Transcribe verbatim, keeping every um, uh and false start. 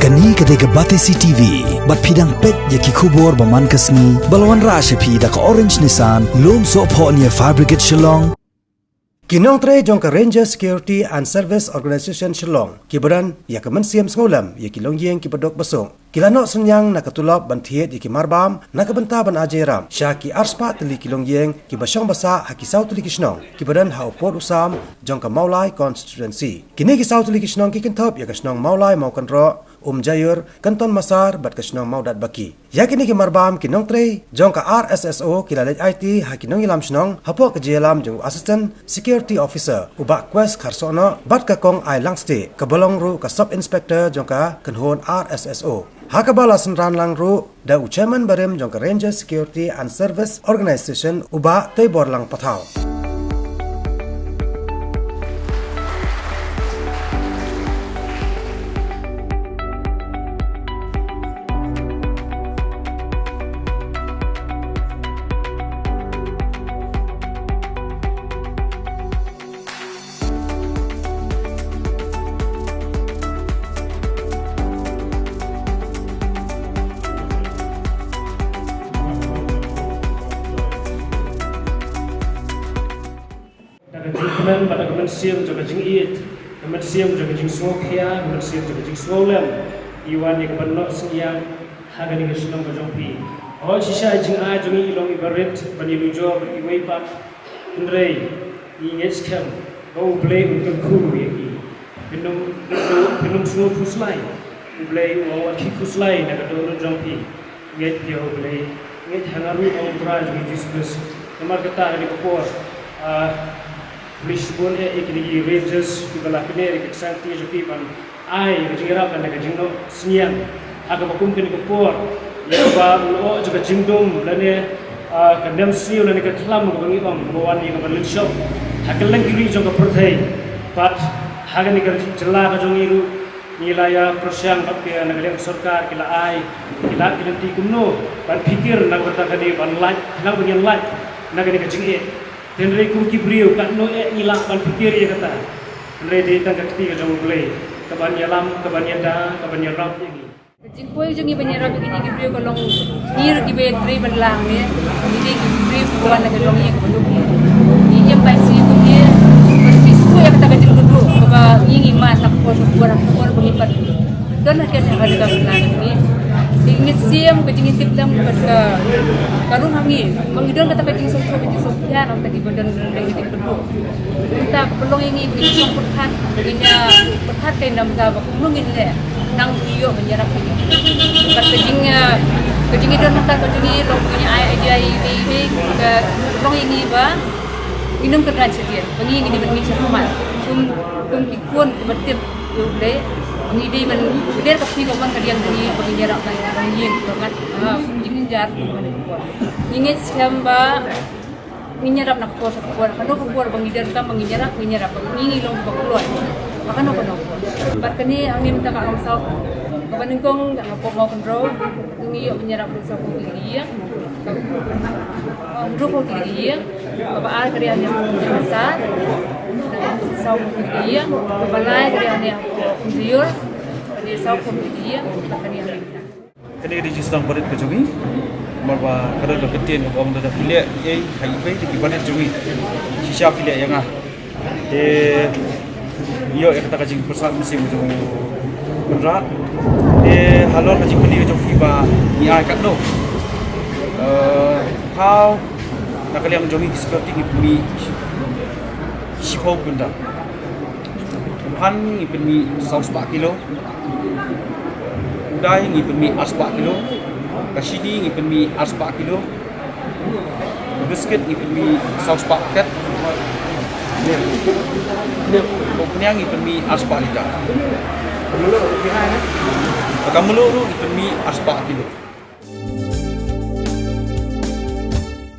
Kane ka dei ka Batesi T V, bad phi dang peit ïa ki khubor ba man ka sngi, ba la wanrah sha phi da ka Orange Nissan, Lumsohphoh near Fire Brigade Shillong. Ki nongtrei jong ka Ranger Security and Service Organisation Shillong, ki ba don ïa ka mynsiem sngewlem ïa ki longïing ki ba duk ba suk, ki la noh synñiang na ka tulop ban thied ïa ki marbam na ka bynta ban ai jingïarap sha ki arspah tylli ki longïing ki ba shong ba sah ha ki saw tylli ki shnong ki ba don ha u pud u sam jong ka Mawlai constituency. Kine ki saw tylli ki shnong ki kynthup ïa ka shnong Mawlai Mawkynroh, Umjaiur, Kynton Massar bad ka shnong Mawdatbaki. Ïa kine ki marbam ki nongtrei jong ka R S S O ki la leit aiti ha ki nongïalam shnong hapoh ka jingïalam jong u Assistant Security Officer, u Bah Quest Kharsohnoh, bad ka Kong Ailangstieh, ka ba long ruh ka Sub Inspector jong ka kynhun R S S O. Ha kaba la synran lang ruh da u Chairman barim jong ka Ranger Security and Service Organisation, u Bah Teiborlang Pathaw. Da ka jingkmen bad da ka mynsiem jong ka jingïeit, ka mynsiem jong ka jingsngewkhia, ka mynsiem jong ka jingsngewlem, i wan ïa ka ban noh synñiang ha kane ka shnong ka jong phi. Hooid, shisha i jingai jong i i long i ba rit ban ïanujor iwei pat, hynrei ngi ngeit skhem ba U Blei un kyrkhu ïa ki. Phin ym, phin ym, phin ym sngew khuslai. U Blei u ong wat khih khuslai na ka dohnud jong phi. Ngeit ïa U Blei, ngeit ha nga ruh, ong U Trai jong ngi Jisu Khrist. Namar kata ha kane ka por, ah, phi shibun eh ïa kine ki Rangers kiba la kynnoh ïa ka ksangti jong ki ban ai ka jingïarap bad ka jingnoh synñiang ha kaba kum kane ka por, ïa kaba lyoh jong ka jingdum lane, ah, ka nemsniew lane ka khlam kaba ngi ong, kaba wan ïa kaba lynshop ha kylleng ki ri jong ka pyrthei. Bad ha kane ka jylla ka jong ngi ruh, ngi la ïa pyrshang bad ki na ka liang ka sorkar ki la ai, ki la ki lynti kumno ban phikir na ka bynta kane, ban lait, khnang ban ïalait na kane ka jingeh. Hynrei kum ki briew katno eh ngi lah ban phikir ïa kata. Hynrei dei tang ka kti ka jong U Blei kaban ïalam, kaban ïada, kaban ïarap ïa ngi. Ka jingpoi jong ngi ban ïarap ïa kine ki briew ka long, ngi ruh kiba ïatrei ban lang ne, ngi dei ki briew kiba wan na ka jong ngi kaba duk. Ngi ïeng bai sngewthuh ïa kata ka jingkyrduh kaba ngi, ngi mad na ka por, ka por, ka por ba ngi pat don ha ka, ha ka jaka ba ngi. Ngi ngeit siem ka jingïatip dang bad ka, ka rung ha ngi ba ngi don kata ka jingsngewthuh, ka jingsngewkhia na kata kiba don, don ka jingkyrduh. Mynta ka pynlong ïa ngi ba ngi sngewthuh pyrkhat, ba ngi ïa pyrkhat kai na bynta ba kumno ngin leh nang ngi ïoh ban ïarap ïa ngi. Bad ka jing, eh, ka jingïadon nangta ka jong ngi long ba ngi ai idea ïa ngi, ka pynlong ïa ngi ba ngin ym kyrdan shadien, ba ngi ngin ïa ban ngi sha khmat. Kum, kum ki khun kiba tip ïa U Blei, ba ngi dei ban, ka dei ka phi ka mon ka diang jong ngi ba ngin ïarap na ka ïing ka mat. Ah, jingjar ka mon ka por. Ngi ngeit skhem ba ngin ïarap na ka por sha ka por, kano ka por ba ngi donkam ba ngin ïarap, ngin ïarap, ba ngi ngi long ba kloi ha kano kano ka por. Bad kane hangne mynta ka long saw, kaba nyngkong ka Mawkynroh, ngi ïoh ban ïarap saw phew tylli ki ïing, hynriew phew tylli ki ïing, kaba ar ka dei hangne ha Massar, saw phew tylli ki ïing, kaba lai ka dei hangne ha Umjaiur, ka dei saw phew tylli ki ïing, bad kane hangne mynta. Kane ka dei jingsdang barit ka jong ngi. Namar ba ka don ka kyntien kaba ong lada phi leh ei ha iwei de ki barit jong ngi, shisha phi leh ïa nga. Te ïoh ïa kata ka jingpyrsad mynsiem jong u Kynrad. Te halor ka jingkylli ka jong phi ba ngi ai katno, eh, phaw na ka liang jong ngi ki security ngi pynmih shiphew quintal. U phan ngi pynmih saw spah kilo. U dai ngi pynmih ar spah kilo. Ka shini ngi pynmih ar spah kilo. U biscuit ngi pynmih saw spah paket. U khniang ngi pynmih ar spah liter. Ka mluh ruh ngi pynmih ar spah kilo.